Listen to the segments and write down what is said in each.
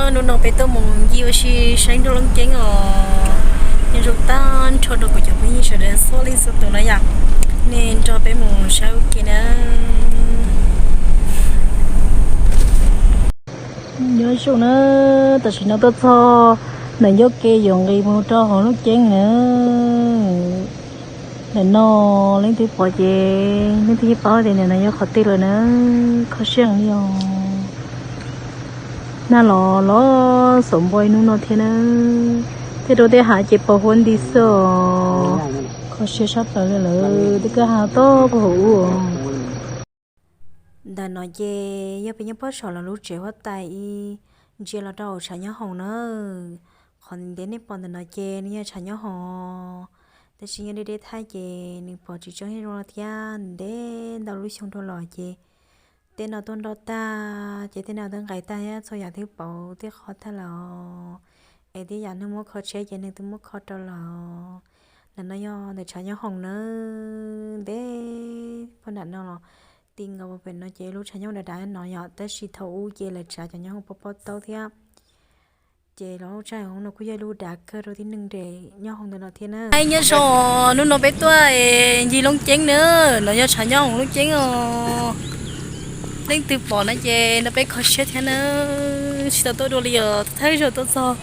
Hnub no peb tuaj mus ncig ua si saib nroog Looj Ceeb os. Nyob zoo tag nrho rau kuv cov phooj ywg sawv daws txhua leej txhua tus na yom. Nej nrog peb mus saib ua ke na. Nyob zoo na, tam sim no tuaj txog ntawm ncauj ke yuav nqis mus rau hauv Looj Ceeb na. Ntawm no leej twg pom ces leej twg yeej paub tias ntawm no yog qhov twg lawm na. Kho siab li os. Nag los los xaum npua ib hnub no thiab na. Tej rau tej hav ces pos huab nti xwb os. Kho siab sab plaws li lawm, tej kwj ha toj puag hauv ub. Ntawm no ces yog peb nyob pob saum lawv lub tsev huab tais ib ntsia los rau hauv tshav nyob hoom na. Qhov ntev nej pom ntawm no ces nws yog tshav nyob hoom, tab sis nyob deb deb thaij ces nws pom tsis tseeb zoo thiab. Ntev ntau lub xyoo dhau los ces tej no tuaj nroj tag ces tej no twb nqaim tag thiab, txhua yam twb pauv tej qhov tag lawm, es tej yam neeg muab kho tshiab ces neeg twb muab kho rau lawm. Ntawm no yog ntawm tshav nyob hoom na. Ntev puag nram no los ti nkaus pem no ces lub tshav nyob hoom dav dav no yom, tab sis thaum ub ces lawv tsav cov nyob hoom pob pob taub thiab. Ces lub tshav nyob hoom no kuj yog lub dav kawg rau tib neeg nyob hoom ntawm no thiab na. Nyob zoo, hnub no peb tuaj ncig Looj Ceeb na. No yog tshav nyob hoom Looj Ceeb os. Leej twg pom no ces nrog peb kho siab thiab na. Tsis tau tuaj dua li os, thawj zaug tuaj txog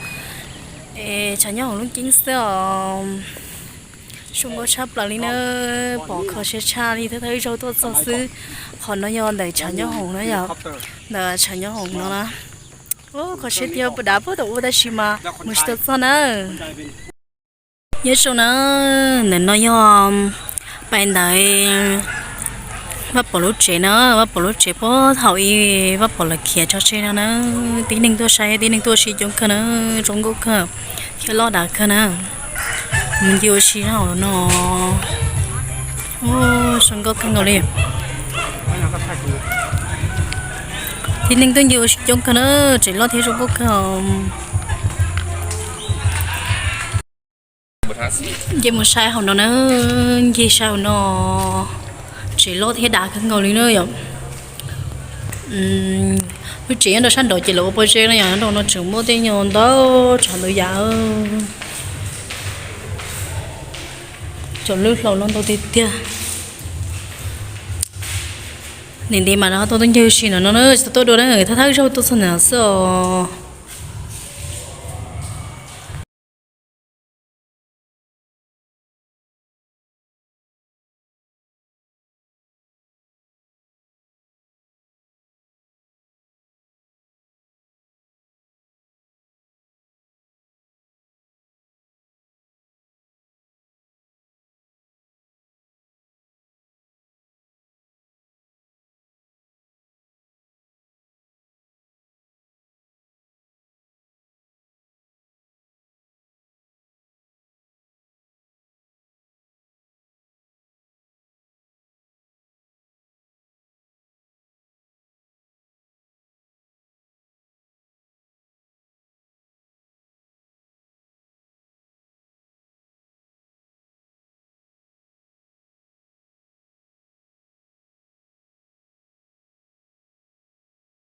tshav nyob hoom Looj Ceeb xwb os. Zoo nkauj tshaj plaws li na, pom kho siab tshaj li, thawj thawj zaug tuaj txog xwb. Qhov no yog ntawm tshav nyob hoom na yom, ntawm tshav nyob hoom no na. Kho siab tiag, dav puag thaum ub tab sis mas mus tsis tau txog na. Nyob zoo na, ntawm no yog pais ntawd Vaj Pov lub tsev na, Vaj Pov lub tsev puag thaum ub Vaj Pov lawv khiav tso tseg no na. Tib neeg tuaj saib, tib neeg tuaj ua si coob kawg na, zoo nkauj kawg thiab loj dav kawg na. Mus ncig ua si hauv no, zoo nkauj kawg nkaus li. Tib neeg tuaj ncig ua si coob kawg na, tsev loj thiab zoo nkauj kawg. Ces mus saib hauv no na, ncig saib hauv no, tsev loj thiab dav kawg nkaus li na yom. Lub tsev nyob rau sab nraud ces lawv ua pob zeb no yom, nyob rau no tseem muaj tej nyuag ntau tsav ntau yam. Cov lwj hlau no ntau tiag tiag. Nim ntev mas rov tuaj tuaj ncig ua si ntawm no na, tsis tau tuaj dua na, thawj thawj zaug tuaj txog ntawm no xwb os.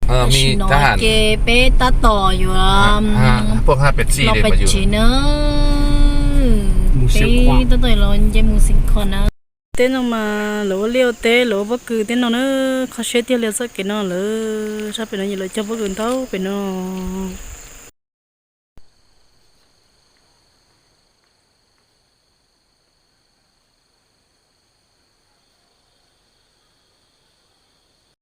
Tam sim no ces peb tab tom yuav los pais tsev na. Peb tab tom los nce mus Xeev Khuam na. Teb no mas lawv ua liaj ua teb, lawv ua pob kws tej no na, kho siab tiag li txoj kev no lawm. Sab pem no ces lawv cog pob kws ntau pem no.